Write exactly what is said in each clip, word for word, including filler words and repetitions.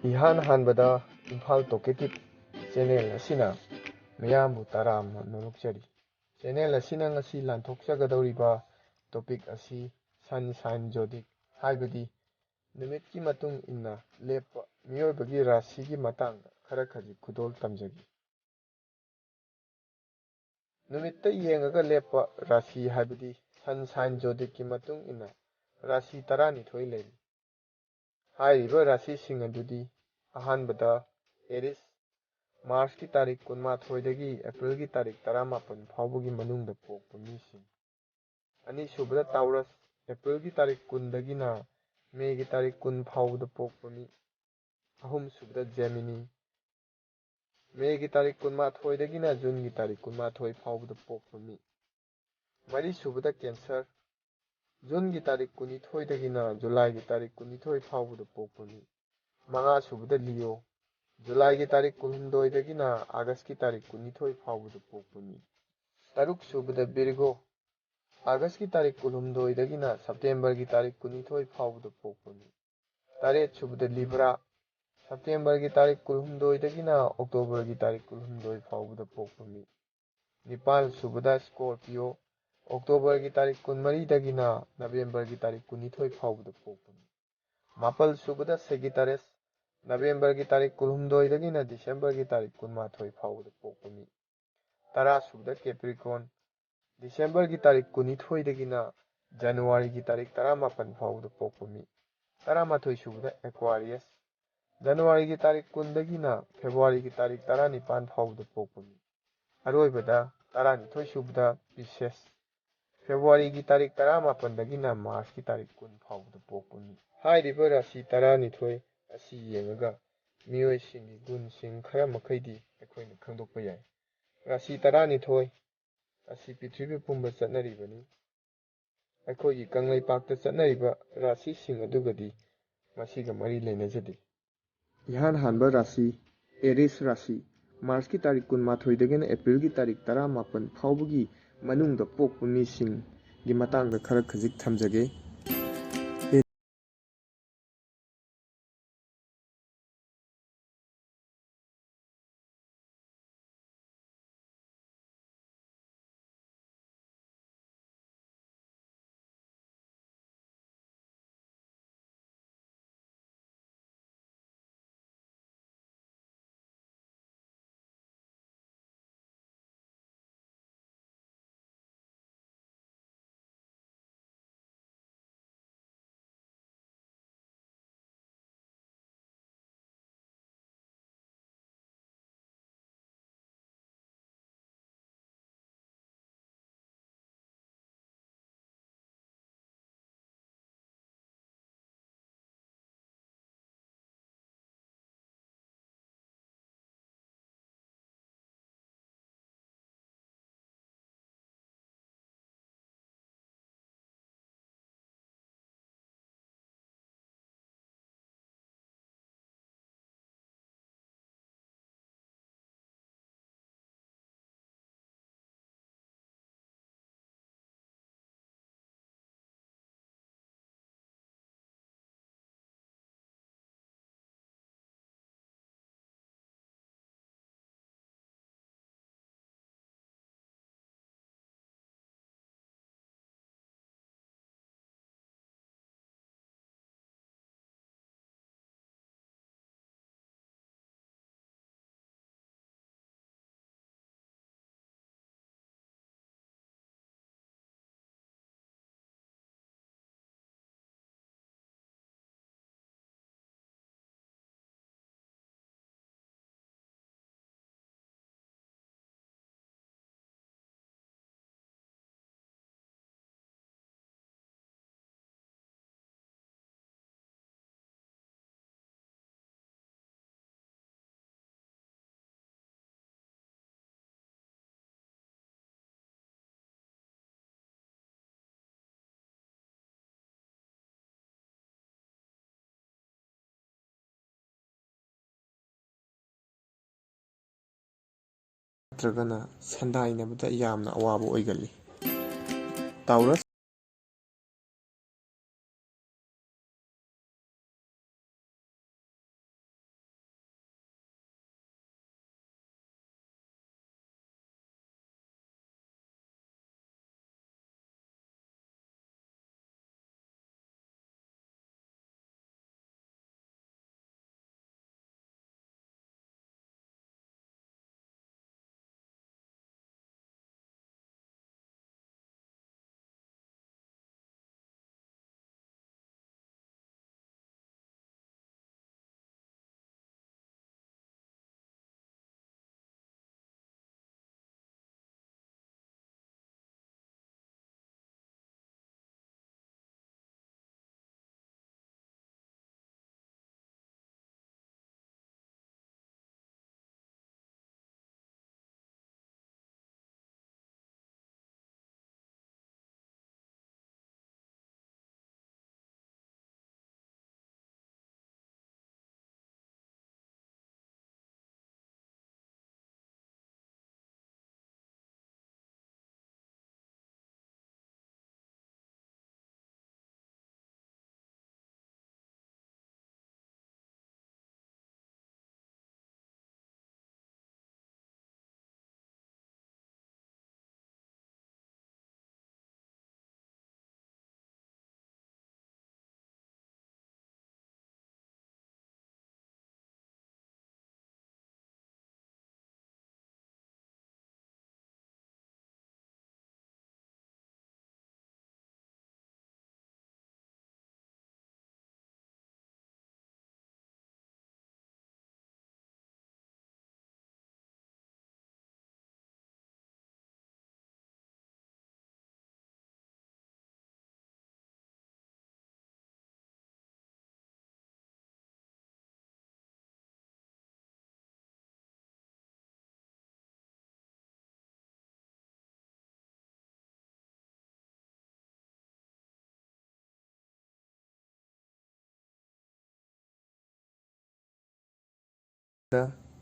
ꯏꯍꯥꯟ ꯍꯥꯟꯕꯗ ꯏꯝꯐꯥꯜ ꯇꯣꯀꯦꯇꯤꯞ ꯆꯦꯅꯦꯜ ꯑꯁꯤꯅ ꯃꯤꯌꯥꯝꯕꯨ ꯇꯔꯥꯝꯅ ꯅꯣꯂꯨꯛꯆꯔꯤ꯫ ꯆꯦꯅꯦꯜ ꯑꯁꯤꯅ ꯉꯁꯤ ꯂꯥꯟꯊꯣꯛꯆꯒꯗꯧꯔꯤꯕ ꯇꯣꯄꯤꯛ ꯑꯁꯤ ꯁꯟ ꯁꯥꯏꯟ ꯖꯣꯗꯤꯛ, ꯍꯥꯏꯕꯗꯤ ꯅꯨꯃꯤꯠꯀꯤ ꯃꯇꯨꯡ ꯏꯟꯅ ꯂꯦꯞꯄ ꯃꯤꯑꯣꯏꯕꯒꯤ ꯔꯥꯁꯤꯒꯤ ꯃꯇꯥꯡꯗ ꯈꯔ ꯈꯖꯤꯛ ꯈꯨꯗꯣꯜ ꯇꯝꯖꯒꯦ꯫ ꯅꯨꯃꯤꯠꯇ ꯌꯦꯡꯉꯒ ꯂꯦꯞꯄ ꯔꯥꯁꯤ, ꯍꯥꯏꯕꯗꯤ ꯁꯟ ꯁꯥꯏꯟ ꯖꯣꯗꯤꯛꯀꯤ ꯃꯇꯨꯡ ꯏꯟꯅ ꯔꯥꯁꯤ ꯇꯔꯥꯅꯤꯊꯣꯏ ꯂꯩꯔꯤ꯫ ꯍꯥꯏꯔꯤꯕ ꯔꯥꯁꯤꯁꯤꯡ ꯑꯗꯨꯗꯤ: ꯑꯍꯥꯟꯕꯗ ꯑꯦꯔꯤꯁ, ꯃꯥꯔꯆꯀꯤ ꯇꯥꯔꯤꯛ ꯀꯨꯟꯃꯥꯊꯣꯏꯗꯒꯤ ꯑꯦꯄ꯭ꯔꯤꯜꯒꯤ ꯇꯥꯔꯤꯛ ꯇꯔꯥꯃꯥꯄꯟ ꯐꯥꯎꯕꯒꯤ ꯃꯅꯨꯡꯗ ꯄꯣꯛꯄ ꯃꯤꯁꯤꯡ꯫ ꯑꯅꯤꯁꯨꯕꯗ ꯇꯥꯎꯔꯁ, ꯑꯦꯄ꯭ꯔꯤꯜꯒꯤ ꯇꯥꯔꯤꯛ ꯀꯨꯟꯗꯒꯤꯅ ꯃꯦꯒꯤ ꯇꯥꯔꯤꯛ ꯀꯨꯟ ꯐꯥꯎꯕꯗ ꯄꯣꯛꯄ ꯃꯤ꯫ ꯑꯍꯨꯝꯁꯨꯕꯗ ꯖꯦꯃꯤꯅꯤ, ꯃꯦꯒꯤ ꯇꯥꯔꯤꯛ ꯀꯨꯟꯃꯥꯊꯣꯏꯗꯒꯤꯅ ꯖꯨꯟꯒꯤ ꯇꯥꯔꯤꯛ ꯀꯨꯟꯃꯥꯊꯣꯏ ꯐꯥꯎꯕꯗ ꯄꯣꯛꯄ ꯃꯤ꯫ ꯃꯔꯤꯁꯨꯕꯗ ꯀꯦꯟꯁꯔ, ꯖꯨꯟꯒꯤ ꯇꯥꯔꯤꯛ ꯀꯨꯟꯅꯤꯊꯣꯏꯗꯒꯤꯅ ꯖꯨꯂꯥꯏꯒꯤ ꯇꯥꯔꯤꯛ ꯀꯨꯟꯅꯤꯊꯣꯏ ꯐꯥꯎꯕꯗ ꯄꯣꯛꯄ ꯃꯤ꯫ ꯃꯉꯥꯁꯨꯕꯗ ꯂꯤꯑꯣ, ꯖꯨꯂꯥꯏꯒꯤ ꯇꯥꯔꯤꯛ ꯀꯨꯟꯍꯨꯝꯗꯣꯏꯗꯒꯤꯅ ꯑꯥꯒꯁꯀꯤ ꯇꯥꯔꯤꯛ ꯀꯨꯟꯅꯤꯊꯣꯏ ꯐꯥꯎꯕꯗ ꯄꯣꯛꯄ ꯃꯤ꯫ ꯇꯔꯨꯛꯁꯨꯕꯗ ꯕꯤꯔꯒꯣ, ꯑꯥꯒꯁꯀꯤ ꯇꯥꯔꯤꯛ ꯀꯨꯟꯍꯨꯝꯗꯣꯏꯗꯒꯤꯅ ꯁꯦꯞꯇꯦꯝꯕꯔꯒꯤ ꯇꯥꯔꯤꯛ ꯀꯨꯟꯅꯤꯊꯣꯏ ꯐꯥꯎꯕꯗ ꯄꯣꯛꯄ ꯃꯤ꯫ ꯇꯔꯦꯠꯁꯨꯕꯗ ꯂꯤꯕ꯭ꯔꯥ, ꯁꯦꯞꯇꯦꯝꯕꯔꯒꯤ ꯇꯥꯔꯤꯛ ꯀꯨꯟꯍꯨꯝꯗꯣꯏꯗꯒꯤꯅ ꯑꯣꯛꯇꯣꯕꯔꯒꯤ ꯇꯥꯔꯤꯛ ꯀꯨꯟꯍꯨꯝꯗꯣꯏ ꯐꯥꯎꯕꯗ ꯄꯣꯛꯄ ꯃꯤ꯫ ꯅꯤꯄꯥꯜꯁꯨꯕꯗ ꯁ꯭ꯀꯣꯔꯄꯤꯌꯣ, ꯑꯣꯛꯇꯣꯕꯔꯒꯤ ꯇꯥꯔꯤꯛ ꯀꯨꯟꯃꯔꯤꯗꯒꯤꯅ ꯅꯕꯦꯝꯕꯔꯒꯤ ꯇꯥꯔꯤꯛ ꯀꯨꯟꯅꯤꯊꯣꯏ ꯐꯥꯎꯕꯗ ꯄꯣꯛꯄ ꯃꯤ꯫ ꯃꯥꯄꯜꯁꯨꯕꯗ ꯁꯦꯒꯤꯇꯥꯔꯦꯁ, ꯅꯕꯦꯝꯕꯔꯒꯤ ꯇꯥꯔꯤꯛ ꯀꯨꯟꯍꯨꯝꯗꯣꯏꯗꯒꯤꯅ ꯗꯤꯁꯦꯝꯕꯔꯒꯤ ꯇꯥꯔꯤꯛ ꯀꯨꯟꯃꯥꯊꯣꯏ ꯐꯥꯎꯕꯗ ꯄꯣꯛꯄ ꯃꯤ꯫ ꯇꯔꯥꯁꯨꯕꯗ ꯀꯦꯄ꯭ꯔꯤꯀꯣꯟ, ꯗꯤꯁꯦꯝꯕꯔꯒꯤ ꯇꯥꯔꯤꯛ ꯀꯨꯟꯅꯤꯊꯣꯏꯗꯒꯤꯅ ꯖꯅꯋꯥꯔꯤꯒꯤ ꯇꯥꯔꯤꯛ ꯇꯔꯥꯃꯥꯄꯟ ꯐꯥꯎꯕꯗ ꯄꯣꯛꯄ ꯃꯤ꯫ ꯇꯔꯥꯃꯥꯊꯣꯏꯁꯨꯕꯗ ꯑꯦꯀ꯭ꯋꯥꯔꯤꯌꯁ, ꯖꯅꯋꯥꯔꯤꯒꯤ ꯇꯥꯔꯤꯛ ꯀꯨꯟꯗꯒꯤꯅ ꯐꯦꯕ꯭ꯔꯨꯋꯥꯔꯤꯒꯤ ꯇꯥꯔꯤꯛ ꯇꯔꯥꯅꯤꯄꯥꯟ ꯐꯥꯎꯕꯗ ꯄꯣꯛꯄ ꯃꯤ꯫ ꯑꯔꯣꯏꯕꯗ ꯇꯔꯥꯅꯤꯊꯣꯏꯁꯨꯕꯗ ꯄꯤꯁꯦꯁ, ꯐꯦꯕ꯭ꯔꯨꯋꯥꯔꯤꯒꯤ ꯇꯥꯔꯤꯛ ꯇꯔꯥꯃꯥꯄꯟꯗꯒꯤꯅ ꯃꯥꯔꯆꯀꯤ ꯇꯥꯔꯤꯛ ꯀꯨꯟ ꯐꯥꯎꯕꯗ ꯄꯣꯛꯄ ꯃꯤ꯫ ꯍꯥꯏꯔꯤꯕ ꯔꯥꯁꯤ ꯇꯔꯥꯅꯤꯊꯣꯏ ꯑꯁꯤ ꯌꯦꯡꯉꯒ ꯃꯤꯑꯣꯏꯁꯤꯡꯒꯤ ꯒꯨꯟꯁꯤꯡ ꯈꯔ ꯃꯈꯩꯗꯤ ꯑꯩꯈꯣꯏꯅ ꯈꯪꯗꯣꯛꯄ ꯌꯥꯏ꯫ ꯔꯥꯁꯤ ꯇꯔꯥꯅꯤꯊꯣꯏ ꯑꯁꯤ ꯄ꯭ꯔꯤꯊꯤꯕꯤ ꯄꯨꯝꯕ ꯆꯠꯅꯔꯤꯕꯅꯤ꯫ ꯑꯩꯈꯣꯏꯒꯤ ꯀꯪꯂꯩꯄꯥꯛꯇ ꯆꯠꯅꯔꯤꯕ ꯔꯥꯁꯤꯁꯤꯡ ꯑꯗꯨꯒꯗꯤ ꯃꯁꯤꯒ ꯃꯔꯤ ꯂꯩꯅꯖꯗꯦ꯫ ꯏꯍꯥꯟ ꯍꯥꯟꯕ ꯔꯥꯁꯤ, ꯑꯦꯔꯤꯁ ꯔꯥꯁꯤ, ꯃꯥꯔꯆꯀꯤ ꯇꯥꯔꯤꯛ ꯀꯨꯟꯃꯥꯊꯣꯏꯗꯒꯤꯅ ꯑꯦꯄ꯭ꯔꯤꯜꯒꯤ ꯇꯥꯔꯤꯛ ꯇꯔꯥꯃꯥꯄꯟ ꯐꯥꯎꯕꯒꯤ ꯃꯅꯨꯡꯗ ꯄꯣꯛꯄ ꯃꯤꯁꯤꯡꯒꯤ ꯃꯇꯥꯡꯗ ꯈꯔ ꯈꯖꯤꯛ ꯊꯝꯖꯒꯦ꯫ ꯅꯠꯇ꯭ꯔꯒꯅ ꯁꯟꯗꯥꯏꯅꯕꯗ ꯌꯥꯝꯅ ꯑꯋꯥꯕ ꯑꯣꯏꯒꯜꯂꯤ꯫ ꯇꯥꯎꯔꯁ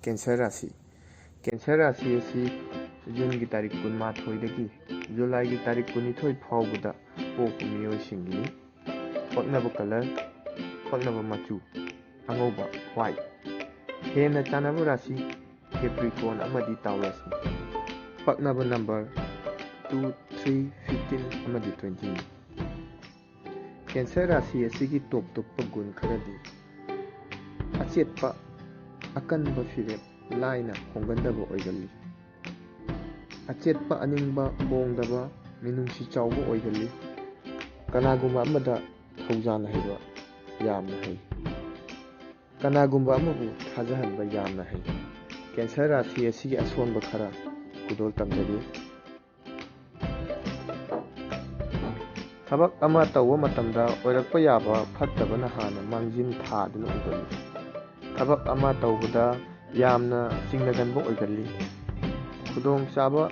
ꯀꯦꯟꯁꯔ ꯑꯁꯤ ꯀꯦꯟꯁꯔ ꯔꯥꯁꯤ ꯑꯁꯤ ꯖꯨꯟꯒꯤ ꯇꯥꯔꯤꯛ ꯀꯨꯟꯃꯥꯊꯣꯏꯗꯒꯤ ꯖꯨꯂꯥꯏꯒꯤ ꯇꯥꯔꯤꯛ ꯀꯨꯟꯅꯤꯊꯣꯏ ꯐꯥꯎꯕꯗ ꯄꯣꯛꯄ ꯃꯤꯑꯣꯏꯁꯤꯡꯒꯤꯅꯤ꯫ ꯄꯛꯅꯕ ꯀꯂꯔ, ꯄꯛꯅꯕ ꯃꯆꯨ, ꯑꯉꯧꯕ, ꯋꯥꯏꯠ꯫ ꯍꯦꯟꯅ ꯆꯥꯟꯅꯕ ꯔꯥꯁꯤ ꯀꯦꯄ꯭ꯔꯤꯀꯣꯟ ꯑꯃꯗꯤ ꯇꯥꯎꯔꯁꯅꯤ꯫ ꯄꯛꯅꯕ ꯅꯝꯕꯔ ꯇꯨ, ꯊ꯭ꯔꯤ, ꯐꯤꯐꯇꯤꯟ ꯑꯃꯗꯤ ꯇ꯭ꯋꯦꯟꯇꯤꯅꯤ꯫ ꯀꯦꯟꯁꯔ ꯔꯥꯁꯤ ꯑꯁꯤꯒꯤ ꯇꯣꯞ ꯇꯣꯞꯄ ꯒꯨꯟ ꯈꯔꯗꯤ: ꯑꯆꯦꯠꯄ, ꯑꯀꯟꯕ ꯐꯤꯔꯦꯞ, ꯂꯥꯏꯅ ꯍꯣꯡꯒꯟꯗꯕ ꯑꯣꯏꯒꯜꯂꯤ꯫ ꯑꯆꯦꯠꯄ ꯑꯅꯤꯡꯕ ꯄꯣꯡꯗꯕ, ꯃꯤꯅꯨꯡꯁꯤ ꯆꯥꯎꯕ ꯑꯣꯏꯒꯜꯂꯤ꯫ ꯀꯅꯥꯒꯨꯝꯕ ꯑꯃꯗ ꯊꯧꯖꯥꯜ ꯍꯩꯕ ꯌꯥꯝꯅ ꯍꯩ꯫ ꯀꯅꯥꯒꯨꯝꯕ ꯑꯃꯕꯨ ꯊꯥꯖꯍꯟꯕ ꯌꯥꯝꯅ ꯍꯩ꯫ ꯀꯦꯟꯁꯔ ꯔꯥꯁꯤ ꯑꯁꯤꯒꯤ ꯑꯁꯣꯟꯕ ꯈꯔ ꯈꯨꯗꯣꯜ ꯇꯝꯖꯒꯦ꯫ ꯊꯕꯛ ꯑꯃ ꯇꯧꯕ ꯃꯇꯝꯗ ꯑꯣꯏꯔꯛꯄ ꯌꯥꯕ ꯐꯠꯇꯕꯅ ꯍꯥꯟꯅ ꯃꯥꯡꯖꯤꯟ ꯊꯥꯗꯨꯅ ꯎꯒꯜꯂꯤ꯫ ꯊꯕꯛ ꯑꯃ ꯇꯧꯕꯗ ꯌꯥꯝꯅ ꯆꯤꯡꯅꯒꯟꯕ ꯑꯣꯏꯒꯜꯂꯤ꯫ ꯈꯨꯗꯣꯡꯆꯥꯕ,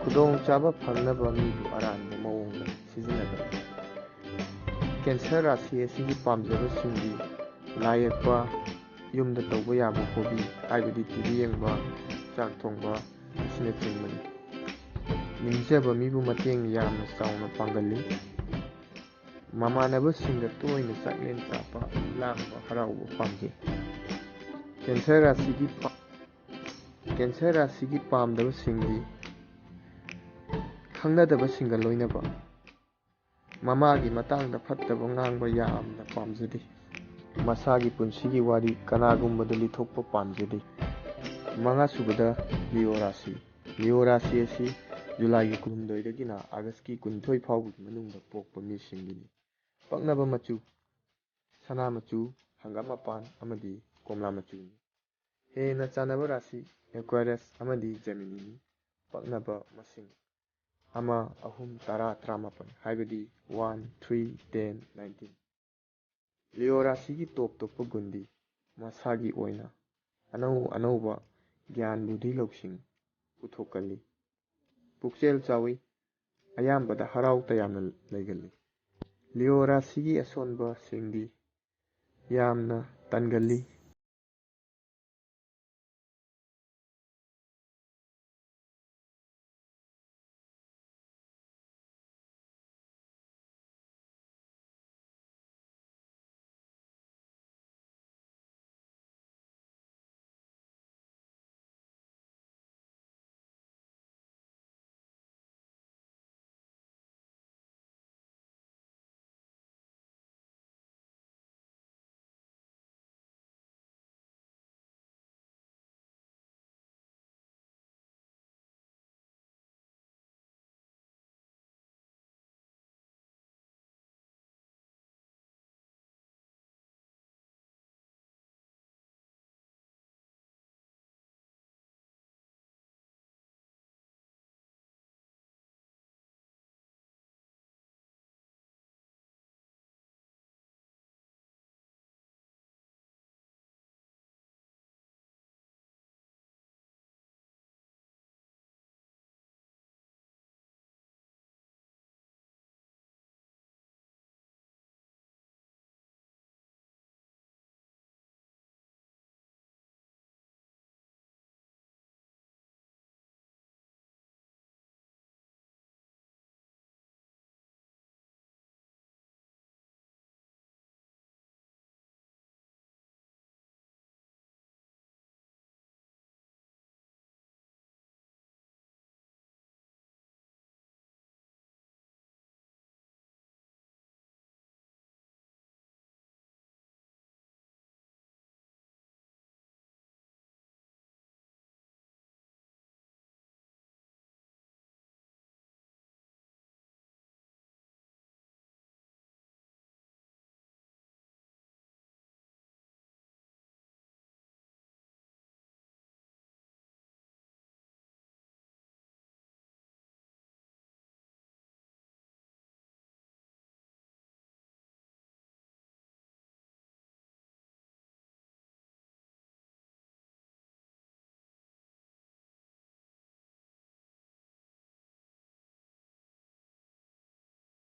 ꯈꯨꯗꯣꯡꯆꯥꯕ ꯐꯪꯅꯕ ꯃꯤꯕꯨ ꯑꯔꯥꯟꯕ ꯃꯑꯣꯡꯗ ꯁꯤꯖꯤꯟꯅꯒꯜꯂꯤ꯫ ꯀꯦꯟꯁꯔ ꯔꯥꯁꯤ ꯑꯁꯤꯒꯤ ꯄꯥꯝꯖꯕꯁꯤꯡꯗꯤ ꯂꯥꯏ ꯌꯦꯛꯄ, ꯌꯨꯝꯗ ꯇꯧꯕ ꯌꯥꯕ ꯍꯣꯕꯤ, ꯍꯥꯏꯕꯗꯤ ꯇꯤ ꯚꯤ ꯌꯦꯡꯕ, ꯆꯥꯛ ꯊꯣꯡꯕ ꯑꯁꯤꯅꯆꯤꯡꯕꯅꯤ꯫ ꯅꯤꯡꯖꯕ ꯃꯤꯕꯨ ꯃꯇꯦꯡ ꯌꯥꯝꯅ ꯆꯥꯎꯅ ꯄꯥꯡꯒꯜꯂꯤ꯫ ꯃꯃꯥꯟꯅꯕꯁꯤꯡꯒ ꯇꯣꯏꯅ ꯆꯥꯛꯂꯦꯟ ꯆꯥꯕ, ꯂꯥꯡꯕ, ꯍꯔꯥꯎꯕ ꯄꯥꯝꯖꯩ꯫ ꯀꯦꯟꯁꯔ ꯔꯥꯁꯤꯒꯤ ꯄꯥ-, ꯀꯦꯟꯁꯔ ꯔꯥꯁꯤꯒꯤ ꯄꯥꯝꯗꯕꯁꯤꯡꯗꯤ ꯈꯪꯅꯗꯕꯁꯤꯡꯒ ꯂꯣꯏꯅꯕ, ꯃꯃꯥꯒꯤ ꯃꯇꯥꯡꯗ ꯐꯠꯇꯕ ꯉꯥꯡꯕ ꯌꯥꯝꯅ ꯄꯥꯝꯖꯗꯦ꯫ ꯃꯁꯥꯒꯤ ꯄꯨꯟꯁꯤꯒꯤ ꯋꯥꯔꯤ ꯀꯅꯥꯒꯨꯝꯕꯗ ꯂꯤꯊꯣꯛꯄ ꯄꯥꯝꯖꯗꯦ꯫ ꯃꯉꯥꯁꯨꯕꯗ ꯂꯤꯑꯣ ꯔꯥꯁꯤ꯫ ꯂꯤꯑꯣ ꯔꯥꯁꯤ ꯑꯁꯤ ꯖꯨꯂꯥꯏꯒꯤ ꯀꯨꯟꯍꯨꯝꯗꯣꯏꯗꯒꯤꯅ ꯑꯥꯒꯁꯀꯤ ꯀꯨꯟꯅꯤꯊꯣꯏ ꯐꯥꯎꯕꯒꯤ ꯃꯅꯨꯡꯗ ꯄꯣꯛꯄ ꯃꯤꯁꯤꯡꯒꯤꯅꯤ꯫ ꯄꯛꯅꯕ ꯃꯆꯨ: ꯁꯅꯥ ꯃꯆꯨ, ꯍꯪꯒꯥꯝ ꯃꯄꯥꯟ ꯑꯃꯗꯤ ꯀꯣꯝꯂꯥ ꯃꯆꯨꯅꯤ꯫ ꯍꯦꯟꯅ ꯆꯥꯟꯅꯕ ꯔꯥꯁꯤ ꯑꯦꯀ꯭ꯋꯥꯔꯤꯌꯁ ꯑꯃꯗꯤ ꯖꯦꯃꯤꯅꯤꯅꯤ꯫ ꯄꯛꯅꯕ ꯃꯁꯤꯡ: ꯑꯃ, ꯑꯍꯨꯝ, ꯇꯔꯥ, ꯇꯔꯥꯃꯥꯄꯜ, ꯍꯥꯏꯕꯗꯤ one, three, ten, nineteen. Leo ꯔꯥꯁꯤꯒꯤ ꯇꯣꯞ ꯇꯣꯞꯄ ꯒꯨꯟꯗꯤ ꯃꯁꯥꯒꯤ ꯑꯣꯏꯅ ꯑꯅꯧ ꯑꯅꯧꯕ ꯒ꯭ꯌꯥꯟ ꯕꯨꯙꯤ ꯂꯧꯁꯤꯡ ꯄꯨꯊꯣꯛꯀꯜꯂꯤ꯫ ꯄꯨꯛꯆꯦꯜ ꯆꯥꯎꯏ, ꯑꯌꯥꯝꯕꯗ ꯍꯔꯥꯎ ꯇꯌꯥꯝꯅ ꯂꯩꯒꯜꯂꯤ꯫ ꯂꯤꯑꯣ ꯔꯥꯁꯤꯒꯤ ꯑꯁꯣꯟꯕꯁꯤꯡꯗꯤ ꯌꯥꯝꯅ ꯇꯟꯒꯜꯂꯤ꯫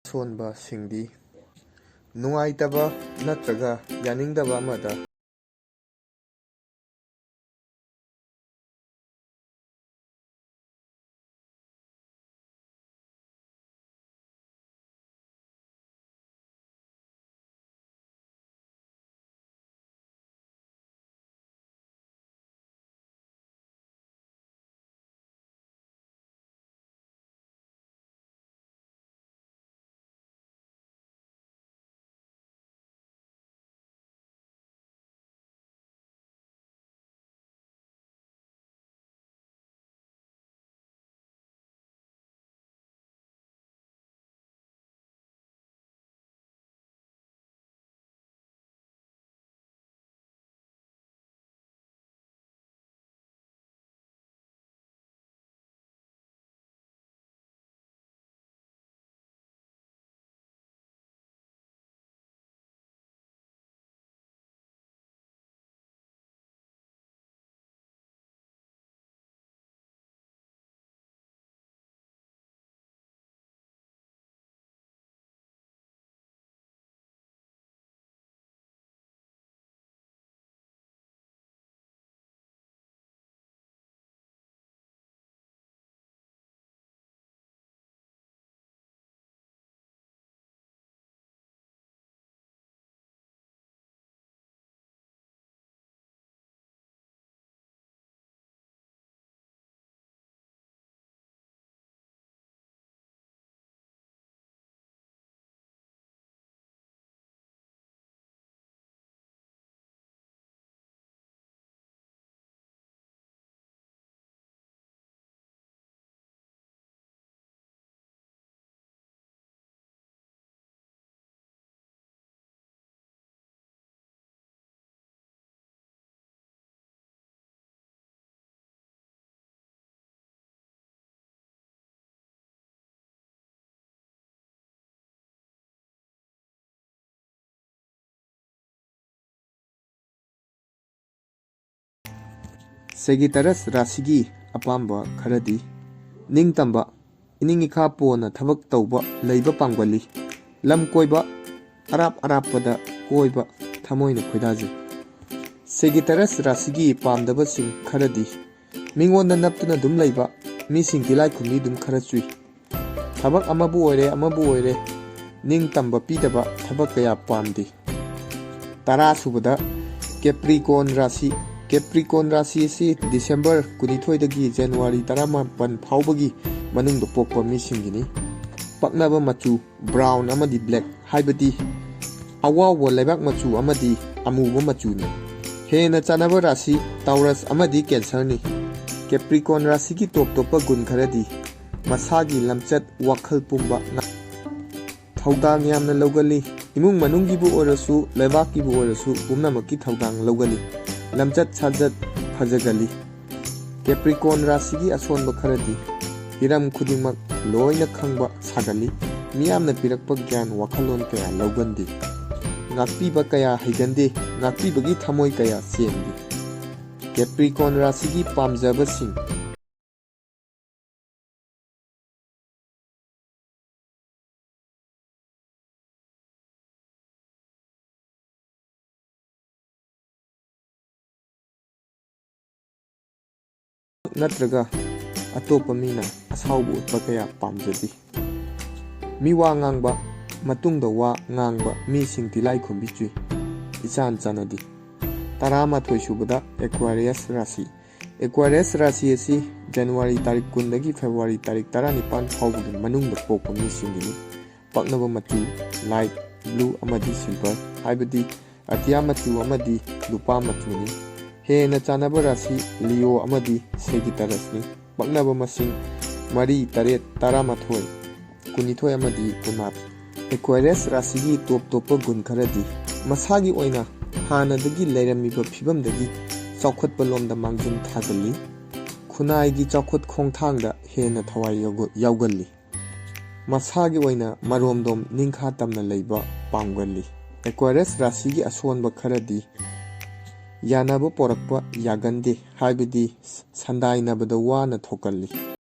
ꯁꯣꯟꯕꯁꯤꯡꯗꯤ ꯅꯨꯡꯉꯥꯏꯇꯕ ꯅꯠꯇ꯭ꯔꯒ ꯌꯥꯅꯤꯡꯗꯕ ꯑꯃꯗ ꯁꯦꯒꯤꯇꯥꯔꯁ ꯔꯥꯁꯤꯒꯤ ꯑꯄꯥꯝꯕ ꯈꯔꯗꯤ ꯅꯤꯡꯇꯝꯕ, ꯏꯅꯤꯡ ꯏꯈꯥ ꯄꯣꯟꯅ ꯊꯕꯛ ꯇꯧꯕ ꯂꯩꯕ ꯄꯥꯝꯒꯜꯂꯤ꯫ ꯂꯝ ꯀꯣꯏꯕ, ꯑꯔꯥꯞ ꯑꯔꯥꯞꯄꯗ ꯀꯣꯏꯕ ꯊꯃꯣꯏꯅ ꯈꯣꯏꯗꯥꯖꯩ꯫ ꯁꯦꯒꯤꯇꯥꯔꯁ ꯔꯥꯁꯤꯒꯤ ꯄꯥꯝꯗꯕꯁꯤꯡ ꯈꯔꯗꯤ: ꯃꯤꯉꯣꯟꯗ ꯅꯞꯇꯨꯅ ꯑꯗꯨꯝ ꯂꯩꯕ, ꯃꯤꯁꯤꯡ ꯇꯤꯂꯥꯏꯈꯨꯝꯕꯤ ꯑꯗꯨꯝ ꯈꯔ ꯆꯨꯏ꯫ ꯊꯕꯛ ꯑꯃꯕꯨ ꯑꯣꯏꯔꯦ, ꯑꯃꯕꯨ ꯑꯣꯏꯔꯦ, ꯅꯤꯡꯇꯝꯕ ꯄꯤꯗꯕ ꯊꯕꯛ ꯀꯌꯥ ꯄꯥꯝꯗꯦ꯫ ꯇꯔꯥ ꯁꯨꯕꯗ ꯀꯦꯄ꯭ꯔꯤꯀꯣꯟ ꯔꯥꯁꯤ꯫ ꯀꯦꯄ꯭ꯔꯤꯀꯣꯟ ꯔꯥꯁꯤ ꯑꯁꯤ ꯗꯤꯁꯦꯝꯕꯔ ꯀꯨꯟꯅꯤꯊꯣꯏꯗꯒꯤ ꯖꯅꯋꯥꯔꯤ ꯇꯔꯥꯃꯥꯄꯟ ꯐꯥꯎꯕꯒꯤ ꯃꯅꯨꯡꯗ ꯄꯣꯛꯄ ꯃꯤꯁꯤꯡꯒꯤꯅꯤ꯫ ꯄꯛꯅꯕ ꯃꯆꯨ: ꯕ꯭ꯔꯥꯎꯟ ꯑꯃꯗꯤ ꯕ꯭ꯂꯦꯛ, ꯍꯥꯏꯕꯗꯤ ꯑꯋꯥꯎꯕ ꯂꯩꯕꯥꯛ ꯃꯆꯨ ꯑꯃꯗꯤ ꯑꯃꯨꯕ ꯃꯆꯨꯅꯤ꯫ ꯍꯦꯟꯅ ꯆꯥꯟꯅꯕ ꯔꯥꯁꯤ: ꯇꯥꯎꯔꯁ ꯑꯃꯗꯤ ꯀꯦꯟꯁꯔꯅꯤ꯫ ꯀꯦꯄ꯭ꯔꯤꯀꯣꯟ ꯔꯥꯁꯤꯒꯤ ꯇꯣꯞ ꯇꯣꯞꯄ ꯒꯨꯟ ꯈꯔꯗꯤ: ꯃꯁꯥꯒꯤ ꯂꯝꯆꯠ, ꯋꯥꯈꯜ ꯄꯨꯝꯕ ꯉꯥꯛ-, ꯊꯧꯗꯥꯡ ꯌꯥꯝꯅ ꯂꯧꯒꯜꯂꯤ꯫ ꯏꯃꯨꯡ ꯃꯅꯨꯡꯒꯤꯕꯨ ꯑꯣꯏꯔꯁꯨ, ꯂꯩꯕꯥꯛꯀꯤꯕꯨ ꯑꯣꯏꯔꯁꯨ, ꯄꯨꯝꯅꯃꯛꯀꯤ ꯊꯧꯗꯥꯡ ꯂꯧꯒꯜꯂꯤ꯫ ꯂꯝꯆꯠ ꯁꯥꯖꯠ ꯐꯖꯒꯜꯂꯤ꯫ ꯀꯦꯄ꯭ꯔꯤꯀꯣꯟ ꯔꯥꯁꯤꯒꯤ ꯑꯁꯣꯟꯕ ꯈꯔꯗꯤ: ꯍꯤꯔꯝ ꯈꯨꯗꯤꯡꯃꯛ ꯂꯣꯏꯅ ꯈꯪꯕ ꯁꯥꯒꯜꯂꯤ꯫ ꯃꯤꯌꯥꯝꯅ ꯄꯤꯔꯛꯄ ꯒ꯭ꯌꯥꯟ ꯋꯥꯈꯜꯂꯣꯟ ꯀꯌꯥ ꯂꯧꯒꯟꯗꯦ꯫ ꯉꯥꯛꯄꯤꯕ ꯀꯌꯥ ꯍꯩꯒꯟꯗꯦ꯫ ꯉꯥꯛꯄꯤꯕꯒꯤ ꯊꯃꯣꯏ ꯀꯌꯥ ꯆꯦꯟꯗꯦ꯫ ꯀꯦꯄ꯭ꯔꯤꯀꯣꯟ ꯔꯥꯁꯤꯒꯤ ꯄꯥꯝꯖꯕꯁꯤꯡ: ꯅꯠꯇ꯭ꯔꯒ ꯑꯇꯣꯞꯄ ꯃꯤꯅ ꯑꯁꯥꯎꯕ ꯎꯠꯄ ꯀꯌꯥ ꯄꯥꯝꯖꯗꯦ꯫ ꯃꯤꯋꯥ ꯉꯥꯡꯕ, ꯃꯇꯨꯡꯗ ꯋꯥ ꯉꯥꯡꯕ ꯃꯤꯁꯤꯡ ꯇꯤꯂꯥꯏꯈꯨꯝꯕꯤ ꯆꯨꯏ, ꯏꯆꯥꯟ ꯆꯥꯟꯅꯗꯦ꯫ ꯇꯔꯥꯃꯥꯊꯣꯏ ꯁꯨꯕꯗ ꯑꯦꯀ꯭ꯋꯥꯔꯤꯌꯁ ꯔꯥꯁꯤ꯫ ꯑꯦꯀ꯭ꯋꯥꯔꯤꯌꯁ ꯔꯥꯁꯤ ꯑꯁꯤ ꯖꯅꯋꯥꯔꯤ ꯇꯥꯔꯤꯛ ꯀꯨꯟꯗꯒꯤ ꯐꯦꯕ꯭ꯔꯨꯋꯥꯔꯤ ꯇꯥꯔꯤꯛ ꯇꯔꯥꯅꯤꯄꯥꯟ ꯐꯥꯎꯕꯒꯤ ꯃꯅꯨꯡꯗ ꯄꯣꯛꯄ ꯃꯤꯁꯤꯡꯒꯤꯅꯤ꯫ ꯄꯛꯅꯕ ꯃꯆꯨ: ꯂꯥꯏꯠ ꯕ꯭ꯂꯨ ꯑꯃꯗꯤ ꯁꯤꯜꯚꯔ, ꯍꯥꯏꯕꯗꯤ ꯑꯇꯤꯌꯥ ꯃꯆꯨ ꯑꯃꯗꯤ ꯂꯨꯄꯥ ꯃꯆꯨꯅꯤ꯫ ꯍꯦꯟꯅ ꯆꯥꯟꯅꯕ ꯔꯥꯁꯤ: ꯂꯤꯑꯣ ꯑꯃꯗꯤ ꯁꯦꯒꯤꯇꯥꯔꯁꯅꯤ꯫ ꯄꯛꯅꯕ ꯃꯁꯤꯡ: ꯃꯔꯤ, ꯇꯔꯦꯠ, ꯇꯔꯥꯃꯥꯊꯣꯏ, ꯀꯨꯟꯅꯤꯊꯣꯏ ꯑꯃꯗꯤ ꯀꯨꯟꯃꯥꯄꯟ꯫ ꯑꯦꯀ꯭ꯋꯥꯔꯤꯌꯁ ꯔꯥꯁꯤꯒꯤ ꯇꯣꯞ ꯇꯣꯞꯄ ꯒꯨꯟ ꯈꯔꯗꯤ: ꯃꯁꯥꯒꯤ ꯑꯣꯏꯅ ꯍꯥꯟꯅꯗꯒꯤ ꯂꯩꯔꯝꯃꯤꯕ ꯐꯤꯕꯝꯗꯒꯤ ꯆꯥꯎꯈꯠꯄ ꯂꯣꯝꯗ ꯃꯥꯡꯖꯤꯜ ꯊꯥꯒꯜꯂꯤ꯫ ꯈꯨꯟꯅꯥꯏꯒꯤ ꯆꯥꯎꯈꯠ ꯈꯣꯡꯊꯥꯡꯗ ꯍꯦꯟꯅ ꯊꯋꯥꯏ ꯌꯥꯎꯒ-, ꯌꯥꯎꯒꯜꯂꯤ꯫ ꯃꯁꯥꯒꯤ ꯑꯣꯏꯅ ꯃꯔꯣꯝꯗꯣꯝ ꯅꯤꯡꯈꯥ ꯇꯝꯅ ꯂꯩꯕ ꯄꯥꯝꯒꯜꯂꯤ꯫ ꯑꯦꯀ꯭ꯋꯥꯔꯤꯌꯁ ꯔꯥꯁꯤꯒꯤ ꯑꯁꯣꯟꯕ ꯈꯔꯗꯤ ꯌꯥꯅꯕ ꯄꯣꯔꯛꯄ ꯌꯥꯒꯟꯗꯦ, ꯍꯥꯏꯕꯗꯤ ꯁꯟꯗꯥꯏꯅꯕꯗ ꯋꯥꯅ ꯊꯣꯛꯀꯜꯂꯤ꯫